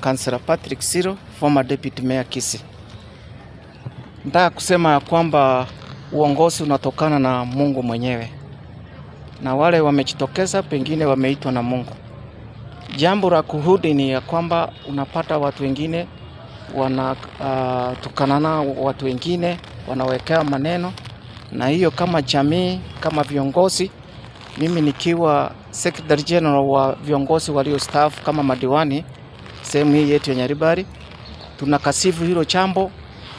Councillor Patrick Siro, former Deputy Mayor Kisii. Nataka kusema ya kwamba uongozi unatokana na Mungu mwenyewe, na wale wamejitokeza pengine wameitwa na Mungu. Jambo la kuhudi ni ya kwamba unapata watu wengine wanatukanana, uh, watu wengine wanawekea maneno, na hiyo kama jamii, kama viongozi, mimi nikiwa Secretary General wa viongozi waliostaafu kama madiwani sehemu hii yetu ya Nyaribari, tunakasifu hilo chambo.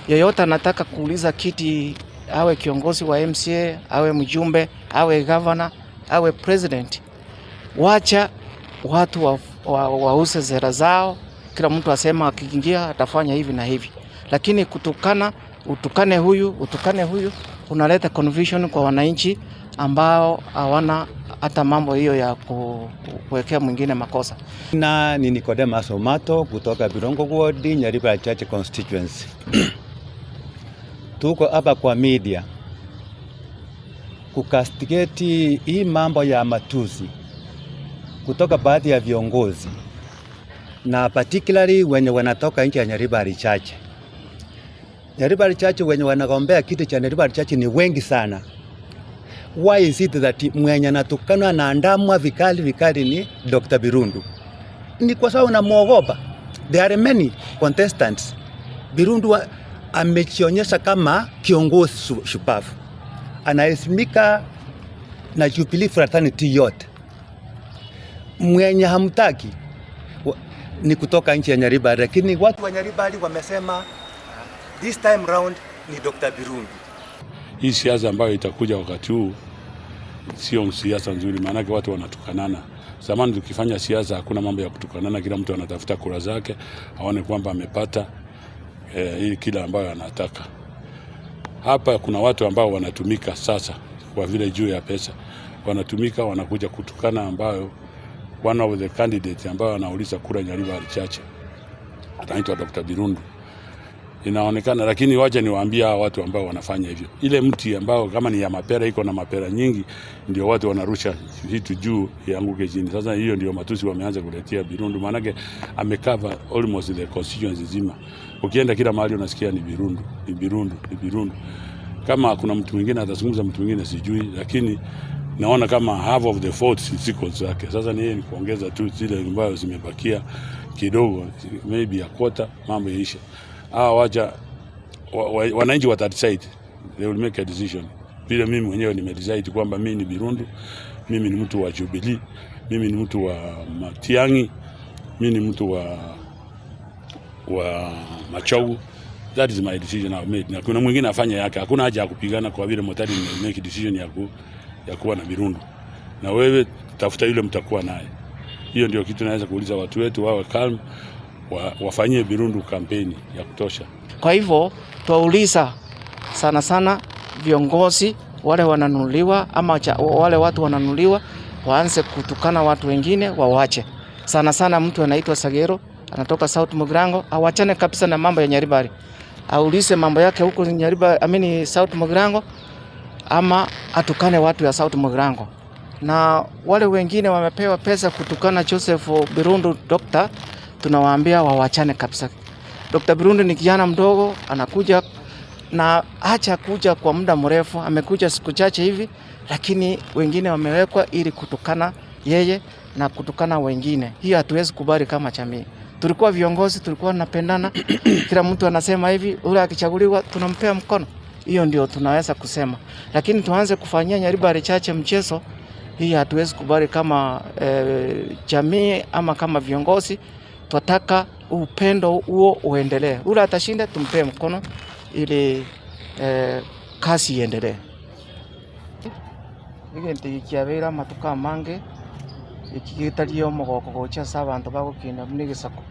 Yeyote anataka kuuliza kiti, awe kiongozi wa MCA, awe mjumbe, awe governor, awe president, wacha watu wause wa, wa sera zao. Kila mtu asema akiingia atafanya hivi na hivi, lakini kutukana, utukane huyu utukane huyu, unaleta confusion kwa wananchi ambao hawana hata mambo hiyo ya kuwekea mwingine makosa. Na ni Nicodemus Omato kutoka Birongo Ward, Nyaribari Church Constituency. Tuko hapa kwa media kukastigeti hii mambo ya matusi kutoka baadhi ya viongozi na particularly wenye wanatoka nje ya Nyaribari Church. Nyaribari Church wenye wanagombea kiti cha Nyaribari Church ni wengi sana. Why is it that mwenye anatukana na andamwa vikali vikali ni Dr. Birundu? Ni kwa sababu namuogopa. There are many contestants. Birundu amejionyesha kama kiongozi shupavu, anaheshimika na Jubilee fraternity yote. Mwenye hamtaki ni kutoka nchi ya Nyaribari, lakini watu wa Nyaribari wamesema this time round ni Dr. Birundu. Hii siasa ambayo itakuja wakati huu sio siasa nzuri, maanake watu wanatukanana. Zamani tukifanya siasa hakuna mambo ya kutukanana, kila mtu anatafuta kura zake aone kwamba amepata eh, ili kila ambayo anataka. Hapa kuna watu ambao wanatumika sasa kwa vile juu ya pesa wanatumika, wanakuja kutukana, ambayo one of the candidates ambayo anauliza kura Nyaribari Chache anaitwa Dr. Birundu inaonekana, lakini wacha niwaambie hawa watu ambao wanafanya hivyo, ile mti ambao kama ni ya mapera iko na mapera nyingi, ndio watu wanarusha vitu juu ianguke chini. Sasa hiyo ndio matusi wameanza kuletea Birundu, maanake amecover almost the constituency nzima. Ukienda kila mahali unasikia ni Birundu, ni Birundu, ni Birundu. Kama kuna mtu mwingine atazungumza mtu mwingine sijui, lakini naona kama half of the votes ziko zake. Sasa ni yeye ni kuongeza tu zile ambazo zimebakia kidogo, maybe ya quarter, mambo yaisha. Hawa wacha wa, wa, wananchi wata decide, they will make a decision. Vile mimi mwenyewe nimedecide kwamba mimi ni Birundu, mimi ni mtu wa Jubilee, mimi ni mtu wa Matiang'i, mimi ni mtu wa wa Machogu. That is my decision I've made. Na kuna mwingine afanye yake. Hakuna haja ya kupigana kwa vile Motari make decision ya, ku, ya kuwa na Birundu. Na wewe tafuta yule mtakuwa naye. Hiyo ndio kitu naweza kuuliza watu wetu wawe calm, wa, wafanyie Birundu kampeni ya kutosha. Kwa hivyo twauliza sana sana viongozi wale wananunuliwa ama cha, wale watu wananunuliwa waanze kutukana watu wengine wawache. Sana sana mtu anaitwa Sagero anatoka South Mugirango awachane kabisa na mambo ya Nyaribari, aulize mambo yake huko Nyaribari, I mean South Mugirango, ama atukane watu ya South Mugirango. Na wale wengine wamepewa pesa kutukana Joseph Birundu Doctor, tunawaambia wawachane kabisa. Dr. Birundu ni kijana mdogo anakuja na acha kuja kwa muda mrefu, amekuja siku chache hivi, lakini wengine wamewekwa ili kutukana yeye na kutukana wengine. Hiyo hatuwezi kubali kama jamii. Tulikuwa viongozi, tulikuwa tunapendana, kila mtu anasema hivi, ule akichaguliwa tunampea mkono. Hiyo ndio tunaweza kusema, lakini tuanze kufanyia Nyaribari Chache mchezo, hii hatuwezi kubali kama e, jamii ama kama viongozi. Twataka upendo huo uendelee. Ule atashinda tumpee mkono ili eh, kazi iendelee. Egento eke kiabeire amatuko amange, eki getari omogoko gocha ase abanto bagokinda buna egesaku.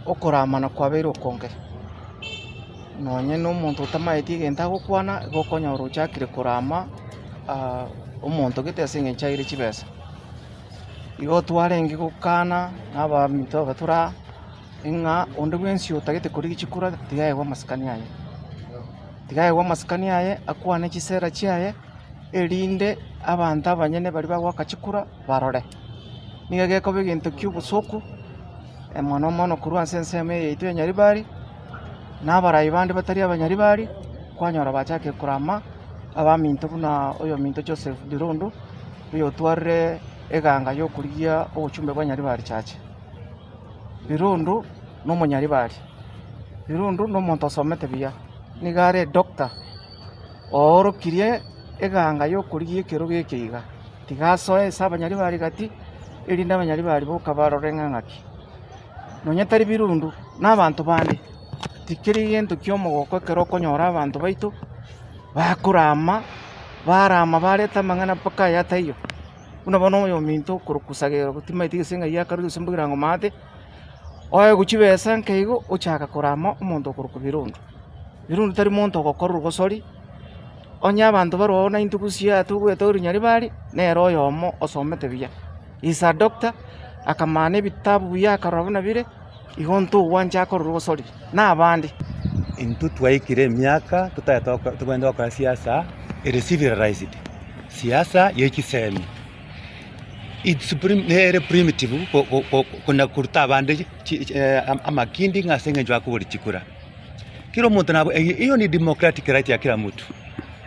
Okoramana kwabeire okonge, nonye na omonto otamaeti egento agokwana, igo okonyora ochakire korama omonto gete ase eng'encho aire chibesa. Igo twarenge gokana na abaminto aba tore aa, ng'a onde bwensi otagete korigia chikura tiga aegwe amasikani aye. Tiga aegwe amasikani aye, akwane chisera chiaye, erinde abanto abanyene baria bagoaka chikura barore. Nigo gekoba egento kia obosoku. Mono mono korwa ase ensemo eye yaito ya Nyaribari, na abarai bande batari abanyaribari, kwanyora bachakire korama abaminto buna oyominto Joseph Birundu, oyotwarire eganga y'okorigia obochumbe bwa Nyaribari Church. Birundu nomonyaribari, Birundu nomonto osomete buya, nigo are edoctor, oorokirie eganga y'okorigia ekerogo eke iga, tiga asoe ase abanyaribari gati, erinde abanyaribari boka barore ng'a ng'aki. Nonye tari birundu, na abanto bande, tikeri gento kia omogoko ekero okonyora abanto baito, bakorama, barama bareta amang'ana mpaka aya ataiyo. Buna bono oyominto okorokwa Sagero timaeti gose ng'ai akarure gose mbugira ng'o maate, oegwe chibesa nke igo ochaka korama omonto okorokwa Birundu. Birundu tari monto ogokora orogosori, onye abanto baroo na intwe gusii aa togoeta ore Nyaribari, nere oyomo osomete buya. He is a doctor, akamana ebitabu buya akarora buna bire, igo ntogwancha akore orogosori na abande. Intwe twaikire emiaka totagete tobwenerete gokora siasa ere civilized, siasa ye chisemi. It's nere primitive kona koruta abande amakindi ng'a ase eng'encho bakoboria chikura. Kera omonto nabo eywo ni democratic right ya kera mtu,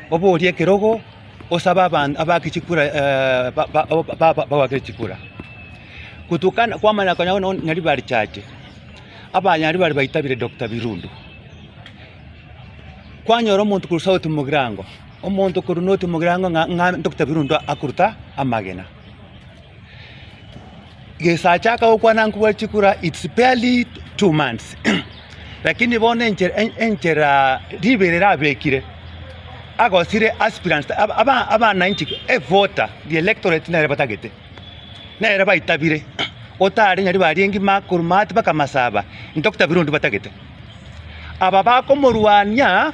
oborie ekerogo osabe abanto abake chikura bagoakere chikura. Kutukana kwamanya konya bono Nyaribari chache, abanyaribari baitabire Doctor Birundu. Kwanyora omonto korwa South Mugirango, omonto korwa North Mugirango ng'a ng'a Doctor Birundu akoruta amagena. Gesacha akagokwana nkobua chikura it's barely 2 months lakini bono enchera enchera riberera abekire, agosire aspirants abananchi evoter the electorate nere batagete, nere baitabire, otare Nyaribari engima korwa maate mpaka masaba, Doctor Birundu batagete. Aba bakomorwania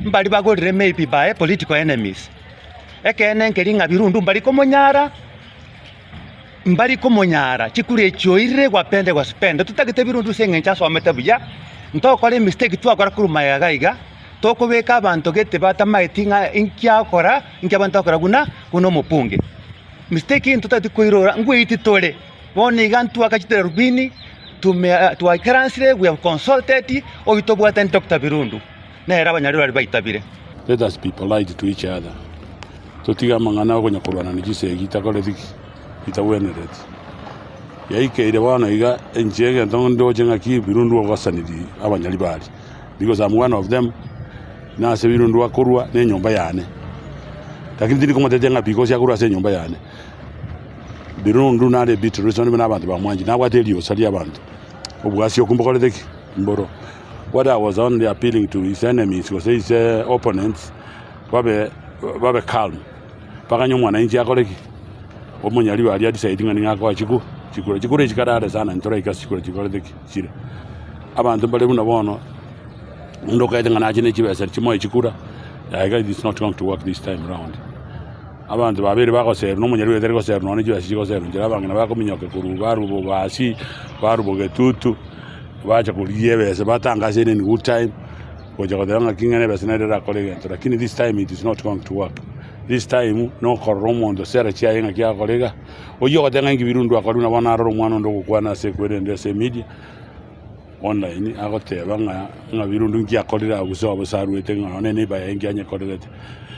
mbari bagorire maybe by political enemies, ekeene nkeri ng'a Birundu mbari komonyara. Mbari komonyara chikura echi oirire gwapende gwasipende totagete birundu ase eng'encho asomete buya, ntokora emistake twakora korwa magega iga iga, tokobeka abanto gete batamaeti ng'a inki akora, inki abanto bakora buna buna omobunge. Mistake eye ntotagete koirora ngweiti tore, bono iga ntwaka chidarubini, tume twaikaransire we have consulted, oywo tobwate Doctor Birundu, nere abanyarwari baitabire. Let us be polite to each other. Totige amang'ana okonya korwana ne chisegi itakoreti ki? Itagwenereti. Yaikeire bono iga enchera egento ndoche ng'aki Birundu ogosaniri abanyaribari because I'm one of them nase Birundu akorwa na enyomba yane. Lakini tindi komotetia ng'a because akorwa ase enyomba yane. Birundu nare Beatrice onde buna abanto bamwanchire nabwate eriosa ria abanto. Obwasi okwo mbokorete ki? Mboro. What I was only appealing to his enemies gose his opponents babe babe calm mpaka onye omwananchi akore ki? Omonyaribo aria adecide ng'a ning'o akoa chiku chikura. Chikura echi karare sana ntoraika ase chikura chikorete ki? Chire. Abanto mbare buna bono, onde okaete ng'a nache ne chibesa chimoe chikura, aiga it is not going to work this time round. Abanto babeire bagoserwa na omonyaribo tari goserwa nonya ne chibesa chigoserwa nchera abang'ina bakominyoka korwa barwa bobasi, barwa bogetutu, bacha korigia ebesa batangase in good time. Gocha goteba ng'aki ng'a nebesa nere erakore egento lakini this time it is not going to work. This time nokorora omonto sera chiaye ng'aki agokora iga, oyio ogoteba ng'a inki birundu akore buna bono narora omwana onde ogokwana ase ekwerende ase emedia online agoteba ng'a ng'a birundu inki akorire abwo gose obosa arwete ng'a nonye neighbour yaye inki anyekorerete.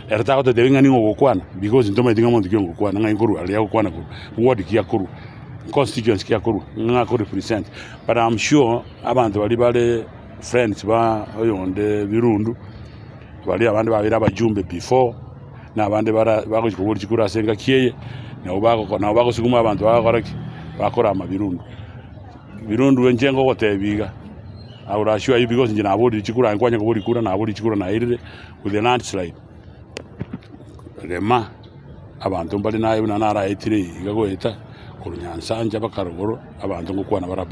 Ere tagototebia ng'a ning'o ogokwana because ntomanyeti ng'a monto ki ogokwana ng'ai nkorwa aria agokwana korwa, ward ki akorwa, constituency ki akorwa, ng'a ako represent. But am sure abanto baria bare. Friends ba oyonde birundu, baria abande babeire abajumbe before, na abande bara bagochia koboria chikura ase engaki eye, nabo bagoko nabo bagosuguma abanto bagokora ki? Bakorama birundu. Birundu inche ngogotebia iga, I will assure you because inche naborire chikura aye kwanya koboria kura naboria chikura nairire with a landslide. Rema, abanto mbare naye buna naraetire iga goeta, korwa Nyansancha mpaka rogoro, abanto ngokwana bare.